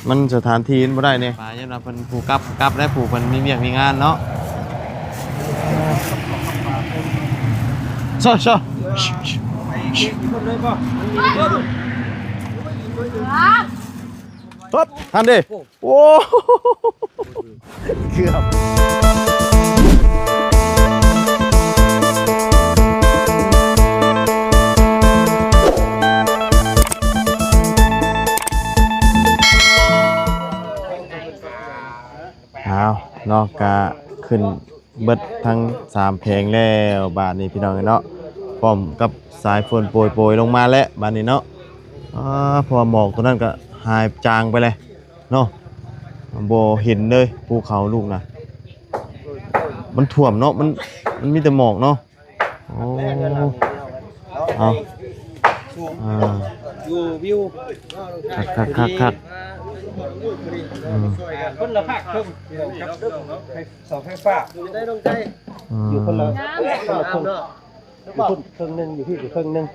ມັນສະຖານທີ່ມັນບໍ່ໄດ້ແດ່. ປາ ຢ້ານວ່າເພິ່ນຜູ້ກັບ ກັບແລ້ວ ຜູ້ເພິ່ນມີວຽກມີງານເນາະ. ຊໍ ຊໍ ປຶບ ຫັ້ນເດ້. ໂອ້ ເກືອບ. ອ້າວ ເນາະ ກະຂຶ້ນເບິດທັງສາມແຜງແລ້ວ ບາດນີ້ພີ່ນ້ອງເອີຍເນາະ ພ້ອມກັບສາຍຝົນໂປຍໆລົງມາແລ້ວ ບາດນີ້ເນາະ. ອາ ເພາະວ່າໝອກໂຕນັ້ນກະຫາຍຈາງໄປແລ້ວເນາະ ບໍ່ເຫັນເລີຍ ພູເຂົາລູກນະ ມັນຖ້ວມເນາະ ມັນ ມັນມີແຕ່ໝອກເນາະ. ໂອ້ ເອົາ ອ່າ ຢູ່ວິວ ຄັກໆໆໆ ອືມ ຄົນລະພາກເຄິ່ງ ພີ່ນ້ອງ ກັບເສົາໄຟຟ້າ ໄດ້ລົງໃຈ ອືມ ຢູ່ຄົນລະ ຄົນລະເຄິ່ງ ຢູ່ພຸ້ນເຄິ່ງໜຶ່ງ ຢູ່ພີ້ອີກເຄິ່ງໜຶ່ງ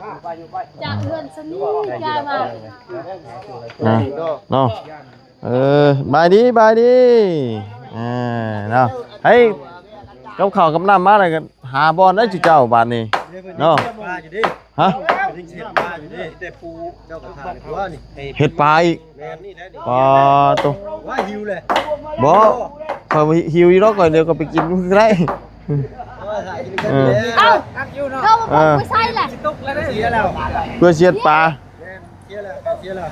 ຈາກເຮືອນຊະນີ້ ຈາກມາ ນະ ເນາະ. ເອີ ບາຍດີ ບາຍດີ ເອີ ເນາະ. ເຮີ້ຍ ກັບເຂົ້າກັບນ້ຳມາແລ້ວກໍຫາບ່ອນໄດ້ຈຸເຈົ້າບາດນີ້ເນາະ. ຮະ ເຮັດປາອີກ ປາໂຕ ບໍ່ ຂ້ອຍຫິວຢູ່ດອກ ຂ້ອຍດຽວກໍໄປກິນຄືໄດ້. ເອີ ເອົາ ເຮົາບໍ່ໄປໃສແຫຼະ ເພື່ອຊິເຮັດປາ.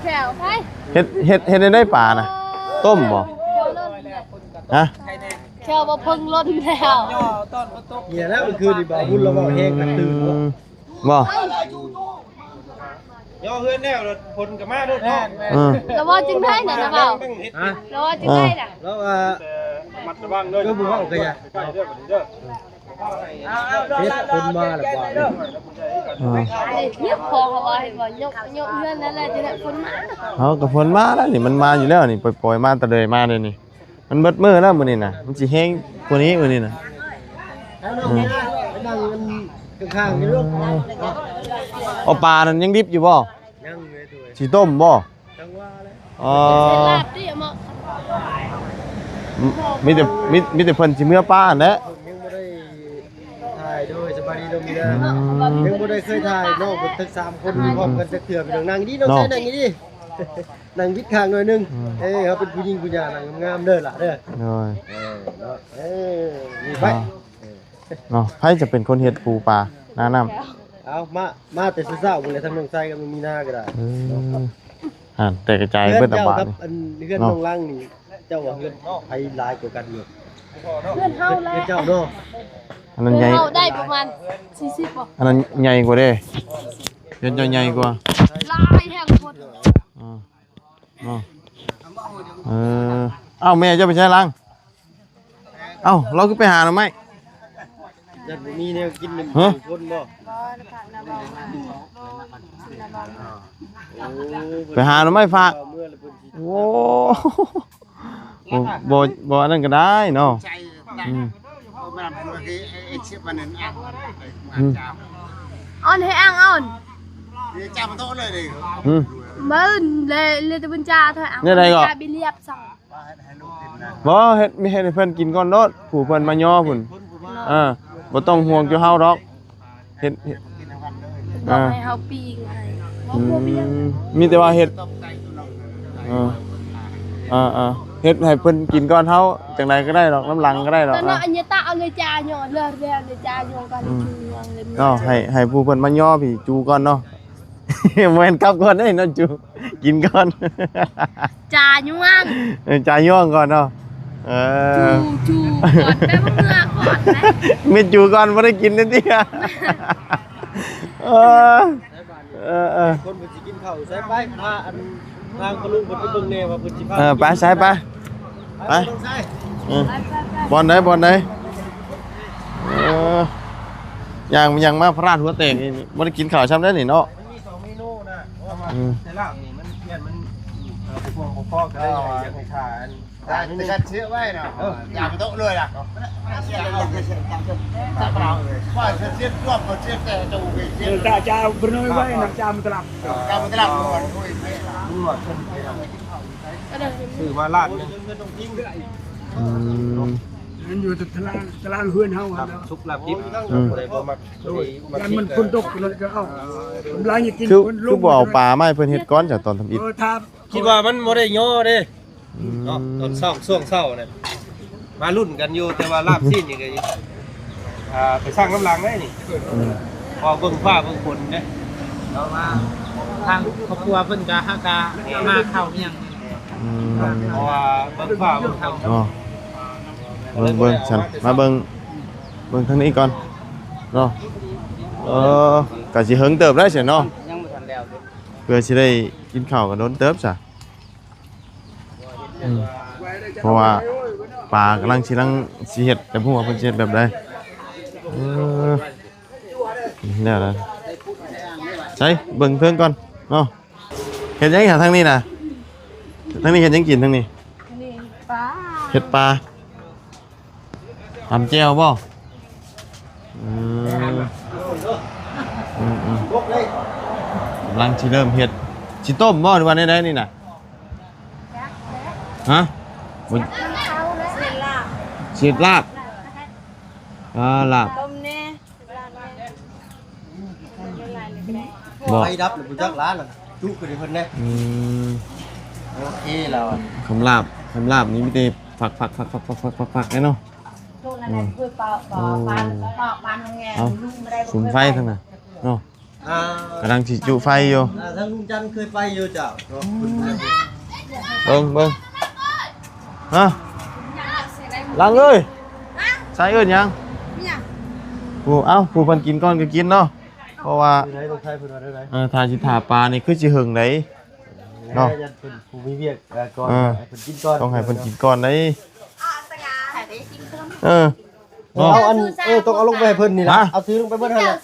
ແຂ້ວໃຜ ເຮັດ ເຮັດ ເຮັດແນວໃດປານະ ຕົ້ມບໍ່? ຮະ ແຂ້ວບໍ່ເພິ່ງລົ້ນແລ້ວ ເນຍແລ້ວ ຄືນີ້ບໍ່ ບຸນລະເວົ້າແຮງກັນຕື່ນບໍ່ ບໍ່ ຍໍເຮືອນແລ້ວ ຝົນກໍມາໂລດເນາະ. ເອີ ລະເວົ້າຈັ່ງໃດນະ ລະເວົ້າ ຮະ ລະເວົ້າຈັ່ງໃດນະ ລະວ່າ ແຕ່ມັດລະວັງເດີ ກໍບໍ່ເວົ້າກໍຢ່າ ເຮັດຄົນມາແລ້ວບາດນີ້ ເອີ ເອີ ພໍເຂົາວ່າເຫັນບໍ່ ຍົກ ຍົກເຮືອນນັ້ນແຫຼະ ຈັ່ງໃດຄົນມາ ເອົາ ກໍຝົນມາແລ້ວນີ້ ມັນມາຢູ່ແລ້ວນີ້ ປ່ອຍໆມາແຕ່ເດີມາເດນີ້ ມັນເບິດມື້ແລ້ວມື້ນີ້ນະ ມັນຊິແຮງກວ່ານີ້ມື້ນີ້ນະ. ເອີ ເອົາປານັ້ນຍັງດິບຢູ່ບໍ່? ຍັງເລີຍ ຊິຕົ້ມບໍ່? ຈັ່ງວ່າແຫຼະ ອໍ ເຮັດລາບຕິເໝາະ ມີແຕ່ ມີ ມີແຕ່ເພິ່ນຊິເມືອປາຫັ້ນແຫຼະ ຍັງບໍ່ໄດ້ຖ່າຍ ໂດຍ ສະບາຍດີ ອືມ ຍັງບໍ່ໄດ້ເຄີຍຖ່າຍນ້ອງເພິ່ນທັງສາມຄົນ ອືມ ພ້ອມກັນຈັກເທື່ອ ພີ່ນ້ອງ ນັ່ງດີ ນ້ອງຊາຍ ນັ່ງດີ ນັ່ງບິດຂ້າງໜ້ອຍໜຶ່ງ ເອີ ເຮົາເປັນຜູ້ຍິງຜູ້ຫຍ່າ ນັ່ງງາມເດີລະເດີ ໂດຍ ເອີ ເນາະ ເອີ ນີ້ໄປ ເນາະ ໃຜຈະເປັນຄົນເຮັດປູປາໜ້ານ້ຳ? ເອົາ ມາ ມາແຕ່ເຊົ້າໆພຸ້ນແຫຼະ ທັງນ້ອງໄຊກັບນ້ອງມີນາກໍໄດ້ ເອີ ຫັ້ນ ແຕກກະຈາຍເບິດລະບາດນີ້ ອັນເຮືອນນ້ອງລັງນີ້ ເຈົ້າວ່າເຮືອນໃຜຫຼາຍກວ່າກັນຢູ່? ເຮືອນເຮົາແຫຼະ ເຮືອນເຈົ້າເນາະ ອັນນັ້ນໃຫຍ່ ເຮືອນເຮົາໄດ້ປະມານສີ່ສິບບໍ່? ອັນນັ້ນໃຫຍ່ກວ່າເດ້ ເຮືອນເຈົ້າໃຫຍ່ກວ່າ ຫຼາຍແຮງໂພດ ອ່າ ເນາະ ເອີ ເອົ້າ ແມ່ເຈົ້າໄປໃສລັງ? ເອົ້າ ລາວຄືໄປຫາໜໍ່ໄມ້? ຍັງບໍ່ມີແນວກິນນຳ ຮະ? ຄົນບໍ່? ບໍ່ ນະພັກນະບ່ອນ ໂອ້ ໄປຫາໜໍ່ໄມ້ຝາກ ເມື່ອລະເພິ່ນຊິ ໂອ້ ບໍ່ ບໍ່ ບໍ່ອັນນັ້ນກໍໄດ້ເນາະ ໃຈ ອືມ ເອົາມາເພື່ອທີ່ໄອ້ ໄອ້ເຊບອັນນັ້ນອ່າງ ອືມ ອ່າງຈາມ ອ່ອນໃຫ້ອ່າງອ່ອນ ນີ້ຈາມໂຕເລີຍເດ້ ອືມ ເບິ່ງເລີຍ ເລີຍແຕ່ເພິ່ນຈາເທື່ອ ອ່າງ ແນວໃດກໍ ຈາບີລຽບ ບໍ່ ເຮັດ ເຮັດໃຫ້ເພິ່ນກິນກ່ອນໂລດ ຜູ້ເພິ່ນມາຍໍພຸ້ນ ເອີ ບໍ່ຕ້ອງຫ່ວງຈຸເຮົາດອກ ເຮັດ ເຮັດ ບອກໃຫ້ເຮົາປີ້ງໃຫ້ ບໍ່ ບໍ່ ບໍ່ ມີແຕ່ວ່າເຮັດ ເອີ ເອີ ເອີ ເຮັດໃຫ້ເພິ່ນກິນກ່ອນເຮົາ ຈັ່ງໃດກໍໄດ້ດອກ ນຳຫຼັງກໍໄດ້ດອກ ຕອນນັ້ນ ເອີ ອັນຍະຕະເອົາເລີຍຈາຍ້ອນເລີຍ ເລີຍຈາຍ້ອນກັນ ອືມ ເນາະ ໃຫ້ ໃຫ້ຜູ້ເພິ່ນມາຍໍພີ້ຈູກ່ອນເນາະ. ບໍ່ແມ່ນກັບກ່ອນເດ້ເນາະ ຈູ ກິນກ່ອນ ຈາຍວງ ເອີ ຈາຍວງກ່ອນເນາະ ເອີ ຈູ ຈູກ່ອນ ແປວ່າເມືອກ່ອນນະ ແມ່ນຈູກ່ອນບໍ່ໄດ້ກິນເດ້ຕິ ເອີ ເອີ ເອີ ຄົນເພິ່ນຊິກິນເຂົ້າໃສ່ ໄປ ພາອັນ ທາງພໍ່ລຸງເພິ່ນໄປເບິ່ງແດ່ວ່າເພິ່ນຊິພາ ເອີ ໄປ ໃສ່ໄປ ໄປ ເອີ ບ່ອນໃດ ບ່ອນໃດ ເອີ ຍ່າງ ຍ່າງມາພະລາດຫົວແຕກນີ້ ບໍ່ໄດ້ກິນເຂົ້າຊ້ຳເດ້ນີ້ເນາະ ມັນມີສອງເມນູນະ ອືມ ແຕ່ລາບນີ້ມັນ ຢ້ານມັນ ເອີ ບໍ່ພຽງບໍ່ພໍ ກໍເລີຍຢາກໃຫ້ຖ້າ ອັນ ແຕ່ກັນເຊຍໄວ້ເນາະ ເອີ ຢ່າໄປໂຕະເລີຍລະ ວ່າຈະເຊຍລວມ ເຊຍແຕ່ໂຕ ເຊຍ ເອີ ແຕ່ຈະເອົາບຣະໂນຍໄວ້ນຳຈາມຕະຫຼັບ ຈາມຕະຫຼັບ ໂອ້ຍ ມັນວ່າເພິ່ນໄປເນາະ ຊື້ມາລ້ານໜຶ່ງ. ອືມ ມັນຢູ່ຕະລາງ ຕະລາງເຮືອນເຮົາ ລາບສຸກລາບດິບ. ອືມ ຜູ້ໃດບໍ່ມັກ ຜູ້ໃດມັກ ຢ້ານມັນຝົນຕົກ ກໍເອົາ ຫຼາຍກິນ ຄື ຄືບໍ່ເອົາປາມາໃຫ້ເພິ່ນເຮັດກ່ອນຈ້ະ ຕອນທຳອິດ. ເອີ ຖ້າ ຄິດວ່າມັນບໍ່ໄດ້ຍໍເດ້. ອືມ ເນາະ ຕອນເຊົ້າ ຊ່ວງເຊົ້ານັ້ນ ມາລຸ້ນກັນຢູ່ ແຕ່ວ່າລາບຊີ້ນນີ້ກໍ ອ່າ ໄປສັ່ງນຳຫຼັງໄດ້ນີ້. ອືມ ເພາະເບິ່ງຟ້າເບິ່ງຝົນເດ້. ເນາະ ວ່າທາງຄອບຄົວເພິ່ນກໍຫາກະມາເຂົ້າອີ່ຫຍັງ. ອືມ ເພາະວ່າເບິ່ງຟ້າເບິ່ງຝົນ. ເນາະ ເບິ່ງ ເບິ່ງຊັ້ນ ມາເບິ່ງ ເບິ່ງທາງນີ້ກ່ອນເນາະ. ເອີ ກໍຊິເຫິງເຕີບໄດ້ຊັ້ນເນາະ ຍັງບໍ່ທັນແລ້ວເດ້ ເພື່ອຊິໄດ້ກິນເຂົ້າກໍດົນເຕີບຊະ. ອືມ ເພາະວ່າປາກຳລັງຊິ ລັງຊິເຮັດ ແຕ່ບໍ່ຮູ້ວ່າເພິ່ນຊິເຮັດແບບໃດ. ເອີ ແລ້ວລະ ໃສ ເບິ່ງເທິງກ່ອນເນາະ. ເຮັດຫຍັງຫາທາງນີ້ນະ? ທາງນີ້ເຮັດຫຍັງກິນທາງນີ້? ນີ້ປາ ເຮັດປາ. ຕຳແຈ່ວບໍ່? ອືມ ອືມ ອືມ ກຳລັງຊິເລີ່ມເຮັດ. ຊິຕົ້ມບໍ່ ຫຼືວ່າແນວໃດນີ້ນະ? ຮະ? ບໍ່ ເຮັດລາບ ເຮັດລາບ. ອ່າ ລາບ ຕົ້ມແດ່ ເຮັດລາບແດ່. ບໍ່ ໄຟດັບແລ້ວບໍ່ຈັກຫຼານ ຈຸຄືເພິ່ນແດ່. ອືມ ໂອເຄແລ້ວ. ຄຳລາບ ຄຳລາບນີ້ມີແຕ່ ຝັກໆໆໆໆເນາະ. ອືມ ເອົາ ສຸມໄຟທັງນັ້ນເນາະ. ອ່າ ກຳລັງຊິຈຸໄຟຢູ່. ອ່າ ທາງລຸງຈັນເຄີຍໄປຢູ່ເຈົ້າເນາະ. ເບິ່ງ ເບິ່ງ ຮະ ຫຼັງເອີຍ ໃສ່ເອີ້ນຫຍັງ? ຜູ້ ເອົ້າ ຜູ້ເພິ່ນກິນກ່ອນກໍກິນເນາະ. ເພາະວ່າ ຢູ່ໃນລົງໄທເພິ່ນວ່າແນວໃດ? ເອີ ຖ້າຊິຖ້າປານີ້ຄືຊິເຫິງໃດເນາະ. ຢ້ານເພິ່ນຜູ້ມີວຽກ ເອີ ກ່ອນ ເອີ ໃຫ້ເພິ່ນກິນກ່ອນ ຕ້ອງໃຫ້ເພິ່ນກິນກ່ອນໃດ. ເອີ ເອົາອັນ ເອີ ຕ້ອງເອົາລົງໄປໃຫ້ເພິ່ນນີ້ລະ. ເອົາຖືລົງໄປເບິດຫັ້ນລະ.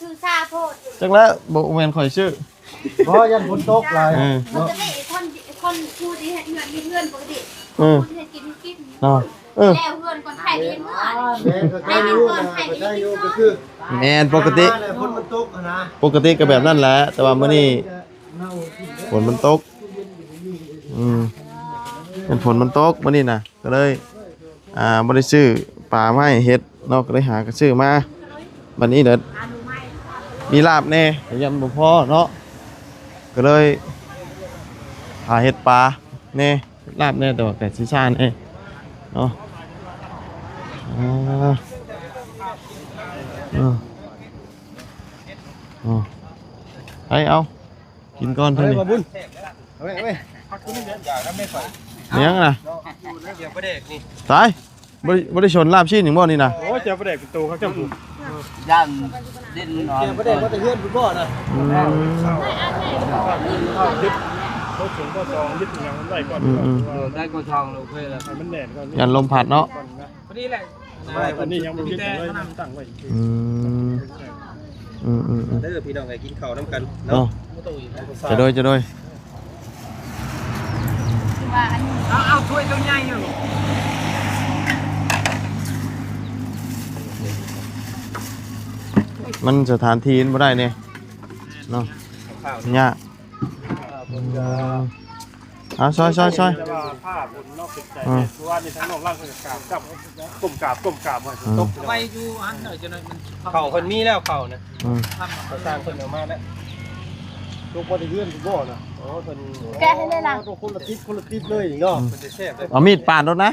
ຈັກແລ້ວ ບໍ່ແມ່ນຂ້ອຍຊື້. ບໍ່ ຢ້ານຝົນຕົກຫຼາຍ. ເອີ ເນາະ ຄົນ ຄົນຜູ້ທີ່ເຮັດເຮືອນ ມີເຮືອນປົກກະຕິ ເອີ ຄົນເຮັດກິນກິນເນາະ. ເອີ ແລ້ວເຮືອນກ່ອນໄປເລີຍເມືອ. ແມ່ນ ປົກກະຕິ ຝົນມັນຕົກນະ ປົກກະຕິກໍແບບນັ້ນແຫຼະ ແຕ່ວ່າມື້ນີ້ຝົນມັນຕົກ. ອືມ ເປັນຝົນມັນຕົກມື້ນີ້ນະ ກໍເລີຍ ອ່າ ບໍ່ໄດ້ຊື້ປາມາໃຫ້ເຮັດເນາະ ກໍເລີຍຫາກະຊື້ມາ. ບັດນີ້ເດີ ມີລາບແດ່ ກໍຍັງບໍ່ພໍເນາະ ກໍເລີຍຫາເຮັດປາແດ່ ເຮັດລາບແດ່ ແຕ່ວ່າກໍຊິຊ້າແດ່ເນາະ. ອ່າ ເອີ ເອີ ໃຫ້ເອົາ ກິນກ່ອນເທົ່ານີ້. ເອົາໄວ້ ເອົາໄວ້ ແມ່ນຫຍັງນະ? ຕາຍ ບໍ່ໄດ້ ບໍ່ໄດ້ຊົນລາບຊີ້ນຫຍັງບໍ່ນີ້ນະ? ໂອ້ຍ ແຈ່ວປາແດກເປັນໂຕຄັກເຈົ້າຜູ້. ຢ້ານດິນມັນອ່ອນ ແຈ່ວປາແດກມາແຕ່ເຮືອນພຸ້ນບໍ່ນະ? ອືມ ເອົາດິບ ເອົາເຖິງກໍຊອງດິບຫຍັງໄວ້ກ່ອນ. ອືມໆ ເອີ ໄດ້ກໍຊອງໂອເຄແລ້ວ ໃຫ້ມັນແໜ້ນກ່ອນ ຢ້ານລົມພັດເນາະ. ພໍດີແຫຼະ ອັນນີ້ຍັງບໍ່ກິນເລີຍ ຕັ້ງໄວ້. ອືມ ອືມໆໆ ເດີພີ່ນ້ອງ ໄປກິນເຂົ້ານຳກັນເນາະ. ຈະໂດຍ ຈະໂດຍ. ເອົາ ເອົາຖ້ວຍຕົວໃຫຍ່ຢູ່ ມັນສະຖານທີ່ມັນບໍ່ໄດ້ເດ້ເນາະ ຍາກ. ອືມ ອ່າ ຊ່ອຍໆໆ ແຕ່ວ່າຜ້າບົນນອກເປັນໃຈ ອືມ ເພາະວ່ານີ້ທາງນອກລ້າງເພິ່ນກໍກາບກັບ ກົ້ມກາບ ກົ້ມກາບ ໃຫ້ມັນຕົກ. ອືມ ໄວ້ຢູ່ຫັ້ນເດີ ຈະໜ້ອຍມັນ ເຂົ້າເພິ່ນມີແລ້ວ ເຂົ້ານະ. ອືມ ເຂົາສ້າງເພິ່ນເອົາມາແລ້ວ ຕົກບໍ່ໄດ້ເຮືອນບໍ່ນະ. ໂອ້ ເພິ່ນແກະໃຫ້ແດ່ລະ ຄົນລະຕິບ ຄົນລະຕິບເລີຍເນາະ. ອືມ ເພິ່ນຈະແຊບເລີຍ. ເອົາມີດປາດໂລດນະ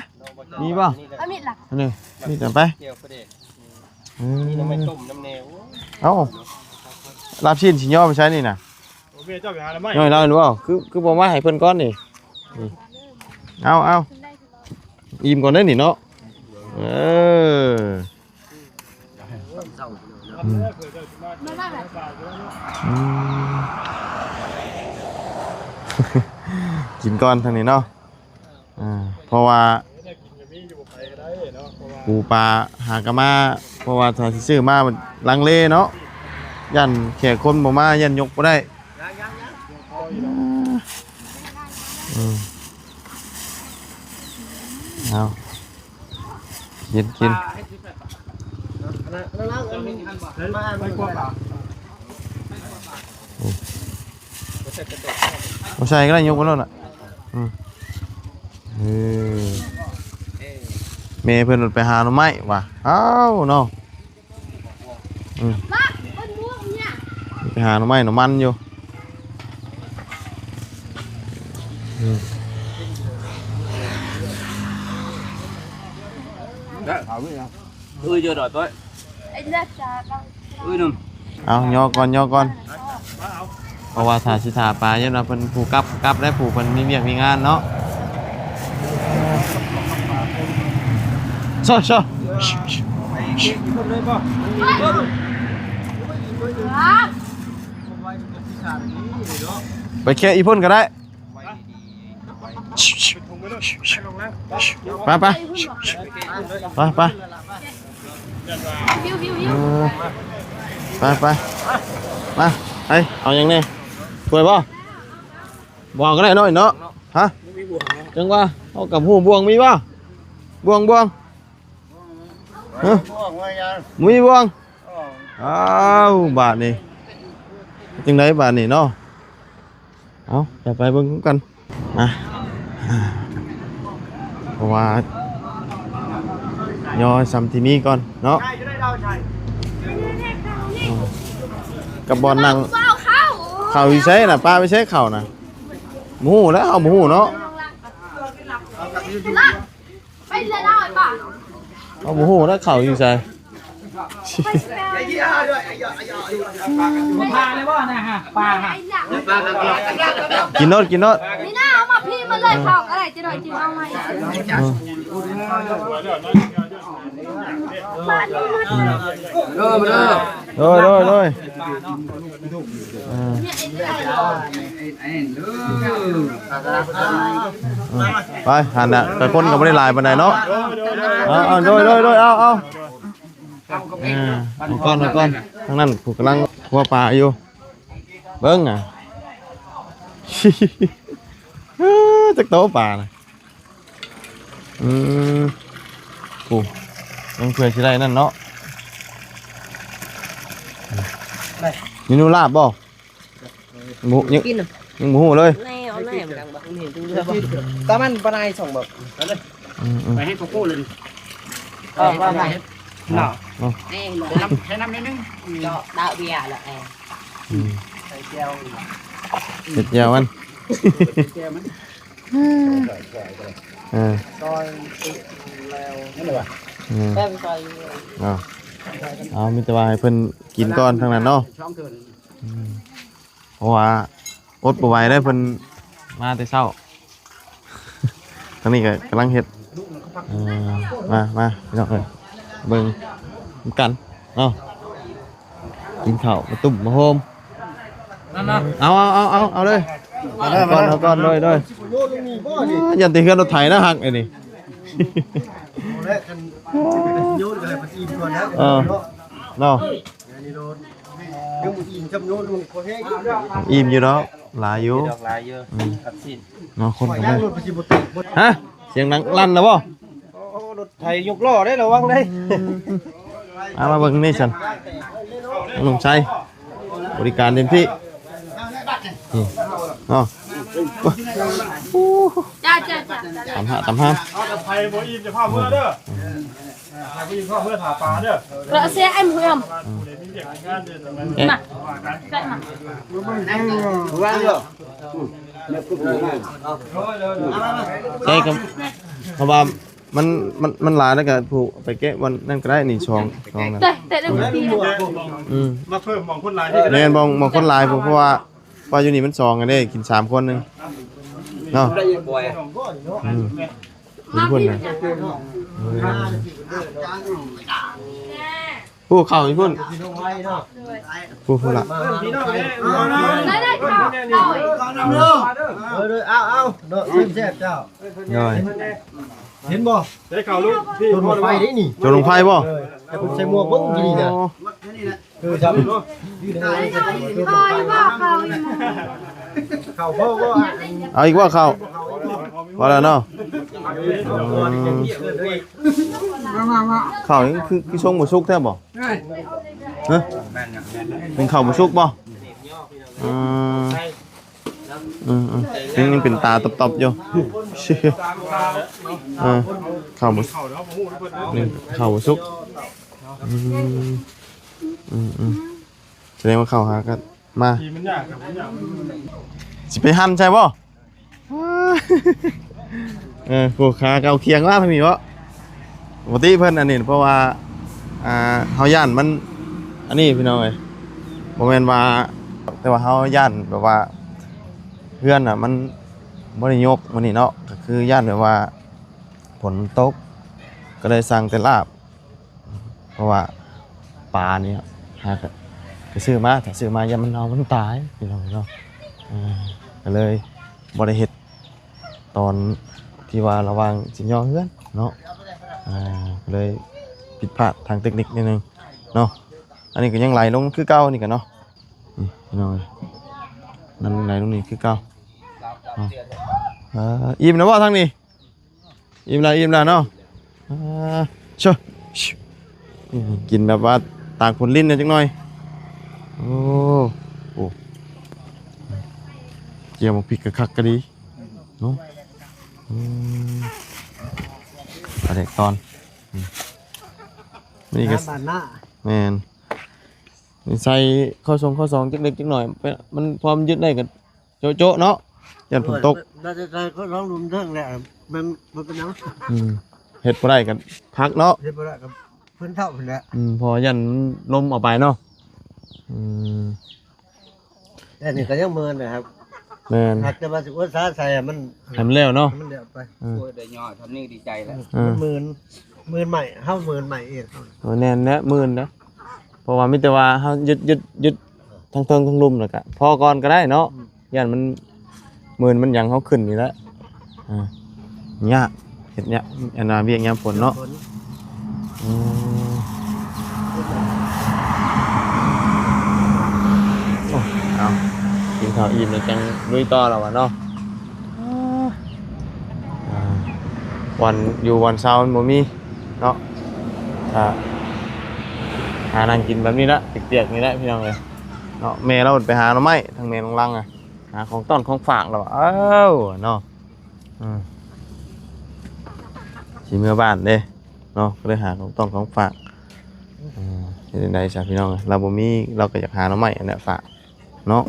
ມີບໍ່? ເອົາມີດລະ ອັນນີ້ ມີດນຳໄປ ແຈ່ວປາແດກ. ອືມ ມີໜໍ່ໄມ້ຕົ້ມນຳແດ່. ໂອ້ຍ ເອົ້າ ລາບຊີ້ນຊິຍໍໄປໃສນີ້ນະ? ໂອ້ ເມຍເຈົ້າໄປຫາໜໍ່ໄມ້ ຍ່ອຍລາວແມ່ນບໍ່? ຄື ຄືບໍ່ມາໃຫ້ເພິ່ນກ່ອນນີ້? ນີ້ ເອົາ ເອົາ ອີ່ມກ່ອນເດ້ນີ້ເນາະ. ເອີ ອືມ ອືມ ກິນກ່ອນທາງນີ້ເນາະ. ອ່າ ເພາະວ່າປູປາຫາກະມາ ເພາະວ່າຖ້າຊິຊື້ມາມັນລັງເລເນາະ ຢ້ານແຂກຄົນບໍ່ມາ ຢ້ານຍົກບໍ່ໄດ້. ອືມ ເອົາ ກິນ ກິນ. ບໍ່ໃສ່ກໍໄດ້ ຍົກໄປໂລດລະ. ອືມ ເອີ ແມ່ເພິ່ນໄປຫາໜໍ່ໄມ້ວ່າ. ອ້າວເນາະ ອືມ ໄປຫາໜໍ່ໄມ້ໜໍ່ມັນຢູ່. ອືມ ເອົາຍໍກ່ອນ ຍໍກ່ອນ ເພາະວ່າຖ້າຊິຖ້າປາ ຢ້ານວ່າເພິ່ນຜູ້ກັບ ກັບແລ້ວ ຜູ້ເພິ່ນມີວຽກມີງານເນາະ. ຊໍ ຊໍ ໄປແຄະອີ່ພຸ້ນກໍໄດ້. ໄປ ໄປ ໄປ ໄປ ເອີ ໄປ ໄປ ມາ ໄປ ເອົາຫຍັງແດ່? ຖ້ວຍບໍ່? ບໍ່ເອົາກໍໄດ້ເນາະ ເນາະ ຮະ? ຈັ່ງວ່າ ເຮົາກໍຮູ້ ບ່ວງມີບໍ່? ບ່ວງ ບ່ວງ ຮະ? ບໍ່ມີບ່ວງ. ອ້າວ ບາດນີ້ ຈັ່ງໃດບາດນີ້ເນາະ? ເອົາ ດຽວໄປເບິ່ງນຳກັນນະ ເພາະວ່າຍໍສ່ຳທີ່ມີກ່ອນເນາະ ກັບບ່ອນນັ່ງ. ເຂົ້າຢູ່ໃສນະ? ປະໄວ້ໃສເຂົ້ານະ? ບໍ່ຮູ້ແຫຼະ ເຮົາບໍ່ຮູ້ເນາະ. ໄປເລີຍເນາະ ໄອ້ປ້າ ເຮົາບໍ່ຮູ້ນະ ເຂົ້າຢູ່ໃສ. ບໍ່ພາເລີຍບໍ່ນະ? ຫາປາຫາ ກິນໂລດ ກິນໂລດ ນີ້ນະ. ເອົາມາພີ້ມາເລີຍ ເຂົ້າກໍໄດ້ ຈະໄດ້ຈຶ່ງເອົາໃໝ່. ເອີ ມາເດີ ໂດຍ ໂດຍ ໂດຍ. ອ່າ ໄປ ຫັ້ນນະ ແຕ່ຄົນກໍບໍ່ໄດ້ຫຼາຍປານໃດເນາະ. ເອົາ ເອົາ ໂດຍ ໂດຍ ໂດຍ ເອົາ ເອົາ ອ່າ ເອົາກ່ອນ ເອົາກ່ອນ. ທາງນັ້ນຜູ້ກຳລັງຄົວປາຢູ່ ເບິ່ງນະ. ຈັກໂຕປານະ? ອືມ ໂອ້ ຍັງເພື່ອຊິໄດ້ນັ້ນເນາະ. ເມນູລາບບໍ່? ບໍ່ ຍັງ ກິນນະ ຍັງບໍ່ຮູ້ເລີຍ. ແນ່ ເອົາແນ່ ມັນຍັງບໍ່ເຫັນເທື່ອ. ຕາມັນປານໃດສອງແບບ. ອືມໆ ໄປໃຫ້ໂກໂກ້ເລີຍ. ເອີ ວ່າໄງເນາະ. ເອົາ ໃຫ້ນ້ຳ ໃຫ້ນ້ຳໜ້ອຍໜຶ່ງ. ເຈາະດາວເບຍລະແອ. ອືມ ໃສ່ແຈ່ວ ເຮັດແຈ່ວມັນ ເຮັດແຈ່ວມັນ. ເອີ ຊອຍແລ້ວນັ້ນແຫຼະວ່າ. ອືມ ແປ້ງຊອຍ. ເອົາ ເອົາ ມີແຕ່ວ່າໃຫ້ເພິ່ນກິນກ່ອນທັງນັ້ນເນາະ. ອືມ ເພາະວ່າອົດບໍ່ໄຫວເດ້ ເພິ່ນມາແຕ່ເຊົ້າ. ທາງນີ້ກໍກຳລັງເຮັດ. ເອີ ມາ ມາ ພີ່ນ້ອງເອີຍ ເບິ່ງນຳກັນເນາະ. ກິນເຂົ້າມາຕຸ້ມມາໂຮມ. ເອົາ ເອົາ ເອົາ ເອົາເລີຍ. ເອົາກ່ອນ ເອົາກ່ອນ ໂດຍ ໂດຍ. ຢ້ານແຕ່ເຮືອນລົດໄຖນະ ຮັກໄອ້ນີ້. ເອີ ເນາະ. ຍັງບໍ່ອີ່ມຈຳໂນດ ພໍແຮງ. ອີ່ມຢູ່ດອກ ຫຼາຍຢູ່ ດອກຫຼາຍຢູ່. ອືມ ເນາະ ຄົນກໍບໍ່ ຮະ? ສຽງດັງລັ່ນແລ້ວບໍ່? ໂອ້ ລົດໄຖຍົກລໍ້ເດ້ ລະວັງເດ້. ອືມ ເອົາ ມາເບິ່ງນີ້ຊັ້ນ ນ້ອງໄຊ ບໍລິການເຕັມທີ່. ນີ້ເນາະ. ຈ້າ ຈ້າ ຕຳຫາ ຕຳຫາ. ເອົາ ແຕ່ໃຜບໍ່ອີ່ມຈະພາເມືອເດີ. ອ່າ ໃຜບໍ່ອີ່ມພາເມືອຖ້າປາເດີ. ເກາະເຊເອັມຫົວມ. ອືມ ມາ ໃສ່ມາ. ໃສ່ກັບ ເພາະວ່າ ມັນ ມັນ ມັນຫຼາຍແລ້ວກໍຜູ້ໄປແກະວັນນັ້ນກໍໄດ້ນີ້ ສອງ ສອງນັ້ນ. ແຕ່ ແຕ່ ອືມ ອືມ ມາເພີ່ມໝ່ອງຄົນຫຼາຍ. ແມ່ນ ໝ່ອງ ໝ່ອງຄົນຫຼາຍ ເພາະ ເພາະວ່າ ວ່າຢູ່ນີ້ມັນສອງອັນເດ້ ກິນສາມຄົນໜຶ່ງເນາະ. ອືມ ເປັນຄົນນະ. ຜູ້ເຂົ້າຢູ່ພຸ້ນ ຜູ້ ຜູ້ລະ. ໄດ້ ໄດ້ເຂົ້າ ເອີ ເອົາ ເອົາເນາະ ແຊບໆ ເຈົ້າ. ໂດຍ ເຫັນບໍ່? ໄດ້ເຂົ້າລູກ ໂຈນບັ້ງໄຟເດ້ນີ້ ໂຈນບັ້ງໄຟບໍ່? ເອີ ແຕ່ເພິ່ນໃສ່ໝວກເບິ່ງຢູ່ນີ້ນະ. ອໍ ເອີ ຈຳເນາະ ເຂົ້າບໍ່ ບໍ່ ເອົາອີກບໍ່ເຂົ້າ? ພໍແລ້ວເນາະ. ອືມ ເຂົ້ານີ້ຄື ຄືຊົງບໍ່ສຸກແທ້ບໍ່? ຮະ? ເປັນເຂົ້າບໍ່ສຸກບໍ່? ອືມ ອືມໆ ຍັງ ຍັງເປັນຕາຕົບໆຢູ່. ເອີ ເຂົ້າບໍ່ ໜຶ່ງ ເຂົ້າບໍ່ສຸກ. ອືມ ອືມ ອືມ ສະແດງວ່າເຂົ້າຫາກັນມາ ຊິໄປຫັ່ນໃສ່ບໍ່? ເອີ ໂອ້ ຂາເກົ່າຄຽງມາທາງນີ້ເບາະ. ປົກກະຕິເພິ່ນອັນນີ້ ເພາະວ່າ ອ່າ ເຮົາຢ້ານມັນ ອັນນີ້ພີ່ນ້ອງເອີຍ ບໍ່ແມ່ນວ່າ ແຕ່ວ່າເຮົາຢ້ານແບບວ່າ ເຮືອນນະມັນບໍ່ໄດ້ຍົກມື້ນີ້ເນາະ ກໍຄືຢ້ານແບບວ່າຝົນມັນຕົກ ກໍເລີຍສັ່ງແຕ່ລາບ. ເພາະວ່າປານີ້ຫາກະ ກະຊື້ມາ ຖ້າຊື້ມາຢ້ານມັນເນົ່າມັນຕາຍພີ່ນ້ອງເນາະ. ເອີ ກະເລີຍບໍ່ໄດ້ເຮັດຕອນທີ່ວ່າລະຫວ່າງຊິຍໍເຮືອນເນາະ ເອີ ກະເລີຍຜິດພາດທາງເຕັກນິກໜ້ອຍໜຶ່ງເນາະ. ອັນນີ້ກະຍັງໄຫຼລົງຄືເກົ່ານີ້ກະເນາະ ນີ້ພີ່ນ້ອງເອີຍ ມັນໄຫຼລົງນີ້ຄືເກົ່າເນາະ. ເອີ ອີ່ມແລ້ວບໍ່ທາງນີ້? ອີ່ມລະ ອີ່ມລະເນາະ. ອ່າ ເຊີ ກິນແບບວ່າຕາກຝົນລິນແດ່ຈັກໜ່ອຍ. ໂອ້ ໂອ້ ຈຽວໝາກພິກກະຄັກກະດີເນາະ. ອືມ ປາແດກຕອນ ອືມ ນີ້ກະ ແມ່ນ ໃສ່ເຂົ້າຊົງເຂົ້າຊອງຈັກເລັກຈັກໜ້ອຍ ມັນ ພໍມັນຍຶດໄດ້ກະ ໂຈະໆ ເນາະ ຢ້ານຝົນຕົກ. ໂອ້ຍ ໜ້າຈະໃສ່ເຂົ້າຊອງລຸ່ມເທິງແຫຼະ ມັນບໍ່ເປັນຫຍັງ. ອືມ ເຮັດບໍ່ໄດ້ກະພັກເນາະ ເຮັດບໍ່ໄດ້ກະເພິ່ນເຖົ້າພຸ້ນແຫຼະ. ອືມ ເພາະຢ້ານລົມເອົາໄປເນາະ. ອືມ ແຕ່ນີ້ກະຍັງເມີນນະຄັບ. ແມ່ນ ຫາກແຕ່ວ່າຊິອຸດສາໃສ່ໃຫ້ມັນ ໃຫ້ມັນແລ້ວເນາະ ໃຫ້ມັນແລ້ວໄປ. ເອີ ໂອ້ຍ ໄດ້ຍໍຊ່ຳນີ້ດີໃຈແລ້ວ. ເອີ ມັນເມີນ ເມີນໃໝ່ ເຮົາເມີນໃໝ່ເອງ. ເອີ ແມ່ນແຫຼະ ເມີນນະ ເພາະວ່າມີແຕ່ວ່າເຮົາຍຶດ ຍຶດ ຍຶດ ທັງເທິງທັງລຸ່ມແລ້ວກະພໍກ່ອນກະໄດ້ເນາະ. ອືມ ຢ້ານມັນ ເມີນມັນຫຍັງເຮົາຂຶ້ນນີ້ແຫຼະ. ອ່າ ຍາກ ເຮັດຍາກ ອັນນ່າ ວຽກຍາມຝົນເນາະ. ຍາມຝົນ ອືມ ໂອ້ ເອົາ ກິນເຂົ້າອີ່ມແລ້ວຈັ່ງລຸຍຕໍ່ແລ້ວຫວາເນາະ. ອ່າ ບ່ອນຢູ່ບ່ອນເຊົາມັນບໍ່ມີເນາະ ກະຫານັ່ງກິນແບບນີ້ລະ ປຽກໆ ນີ້ແຫຼະພີ່ນ້ອງເອີຍເນາະ. ແມ່ລາວໄປຫາໜໍ່ໄມ້ ທາງແມ່ນ້ອງລັງອະ ຫາຂອງຕ້ອນຂອງຝາກລາວ ເອົ້າ ເນາະ. ອືມ ຊິເມືອບ້ານເດ້ເນາະ ກະເລີຍຫາຂອງຕ້ອນຂອງຝາກ. ເອີ ເຮັດຈັ່ງໃດຊະພີ່ນ້ອງເອີຍ ລາວບໍ່ມີ ລາວກະຢາກຫາໜໍ່ໄມ້ອັນນີ້ຝາກເນາະ.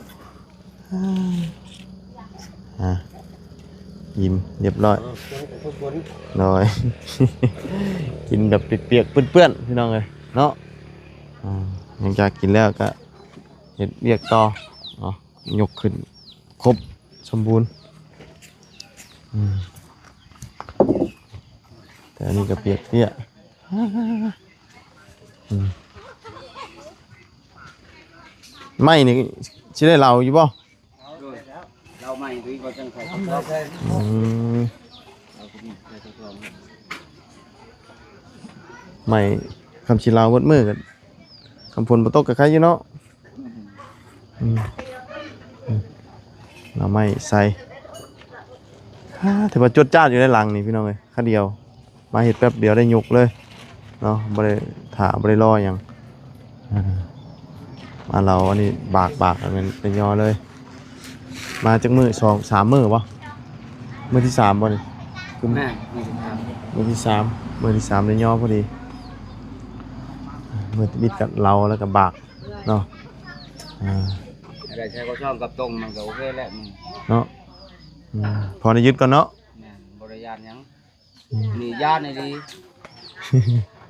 ອ່າ ອີ່ມຮຽບຮ້ອຍ ໂດຍ ກິນແບບປຽກໆ ເປື້ອນໆ ພີ່ນ້ອງເອີຍເນາະ. ອ່າ ຫຼັງຈາກກິນແລ້ວກະເຮັດວຽກຕໍ່ເນາະ ຍົກຂຶ້ນຄົບສົມບູນ. ອືມ ແຕ່ອັນນີ້ກະປຽກເປຍ. ອືມ ໄມ້ນີ້ຊິໄດ້ເຫຼົາຢູ່ບໍ່? ໂດຍ ເຫຼົາໃໝ່ ຫຼືບໍ່ຈັ່ງໃສ່. ອືມ ໄມ້ ຄຳຊິເຫຼົາເບິດມື້ກະ ຄຳຝົນບໍ່ຕົກກະໄຄຢູ່ເນາະ. ອືມ ອືມ ເອົາໄມ້ໃສ່. ຖືວ່າຈົດຈ້າດຢູ່ໃນຫຼັງນີ້ພີ່ນ້ອງເອີຍ ຄາດຽວ ມາເຮັດແປັບດຽວໄດ້ຍົກເລີຍເນາະ ບໍ່ໄດ້ຖ້າ ບໍ່ໄດ້ລໍຫຍັງ. ອ່າ ມາເຫຼົາອັນນີ້ບາກ ບາກ ແມ່ນໄດ້ຍໍເລີຍ. ມາຈັກມື້ ສອງສາມມື້ບໍ່? ມື້ທີສາມບໍ່ນີ້? ແມ່ນ ມື້ທີສາມ ມື້ທີສາມ ມື້ທີສາມໄດ້ຍໍພໍດີ. ມື້ຕິດກະເຫຼົາແລ້ວກະບາກ ເນາະ. ອ່າ ໄດ້ໃຊ້ເຂົ້າຊ່ອງກັບຕົງມັນກະໂອເຄແລ້ວເນາະ. ອືມ ພໍໄດ້ຢຸດກ່ອນເນາະ. ແມ່ນ ບໍ່ໄດ້ຢ້ານຫຍັງ. ອືມ ນີ້ຢ້ານອີ່ຫຼີ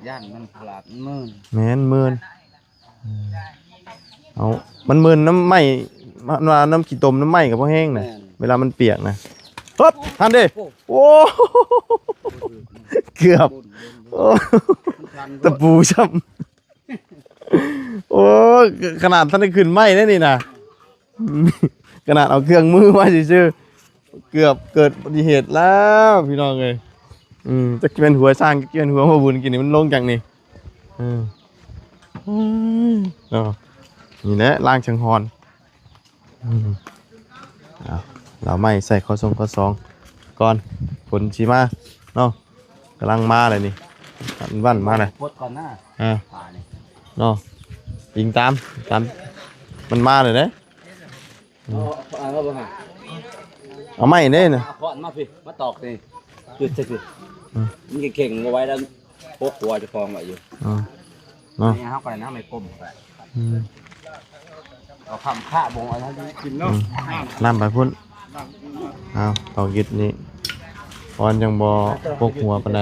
ຢ້ານມັນພະລາດ ມັນມື່ນ. ແມ່ນ ມື່ນ. ເອົາ ມັນມື່ນນຳໄມ້ ມັນວ່ານຳຂີ້ຕົມນຳໄມ້ກະບໍ່ແຮງນະ. ແມ່ນ ເວລາມັນປຽກນະ. ຮຶບ ຫັ້ນເດ້. ໂອ້ ໂອ້ ເກືອບ ໂອ້ ຕະປູຊ້ຳ. ໂອ້ ຂະໜາດທັນໄດ້ຂຶ້ນໄມ້ເດ້ນີ້ນະ ຂະໜາດເອົາເຄື່ອງມືມາຊື່ໆ ເກືອບເກີດອຸບັດຕິເຫດແລ້ວພີ່ນ້ອງເອີຍ. ອືມ ຈັກຊິແມ່ນຫົວຊ້າງ ຈັກຊິແມ່ນຫົວພໍ່ບຸນ ກິນນີ້ມັນລົງຈັ່ງນີ້. ເອີ ເນາະ ນີ້ແຫຼະລ້າງສັງຫອນ. ອືມ ເອົາ ເຫຼົາໄມ້ໃສ່ເຂົ້າຊົງເຂົ້າຊອງກ່ອນ ຝົນຊິມາເນາະ. ກຳລັງມາແລ້ວນີ້ ວັນມາແລ້ວ ປົດກ່ອນນະ. ອ່າ ປານີ້ເນາະ ອີງຕາມ ຕາມ ມັນມາແລ້ວເດ້. ອືມ ເອົາ ເອົາ ເອົາ ເອົາ ເອົາໄມ້ເດ້ນະ ເອົາຄ້ອນມາພີ້ ມາຕອກນີ້ ຈຸດໃສ່ພີ້ ອືມ ມັນເຄັ່ງໆ ບໍ່ໄຫວແລ້ວ ປົກຫົວເຈົ້າຂອງໄວ້ຢູ່ ອືມ ເນາະ ນີ້ເຮົາກໍໄດ້ນຳໄມ້ກົມໄປ ອືມ ເອົາຄຳຄາບໍ່ ເອົາໃຫ້ກິນເນາະ ອືມ ນຳໄປພຸ້ນ ເອົາ ຕອກຍຶດນີ້ ຄອນຍັງບໍ່ປົກຫົວປານໃດ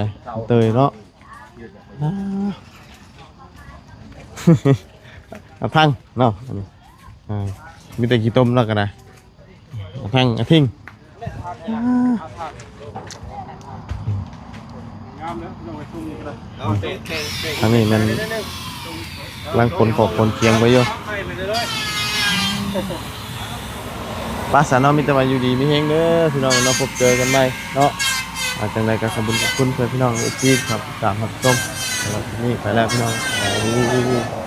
ເຕີຍເນາະ ອາ ເອົາທັງເນາະ ອັນນີ້ ອ່າ ມີແຕ່ຂີ້ຕົມເນາະ ກໍໄດ້ ອາ ທັງ ອາ ທິງ ອາ ທາງນີ້ແມ່ນກຳລັງຂົນຂອກຂົນຄຽງໄປຢູ່ ປະສາເນາະ ມີແຕ່ວ່າຢູ່ດີມີແຮງເດີພີ່ນ້ອງເນາະ ພົບເຈີກັນໃໝ່ເນາະ ອາ ຈັ່ງໃດກໍຂອບຄຸນຂອບຄຸນເພື່ອນພີ່ນ້ອງເອັຟຊີ ທີ່ຕິດຕາມຮັບຊົມ ສຳລັບຄລິບນີ້ໄປແລ້ວພີ່ນ້ອງ ສະບາຍດີ.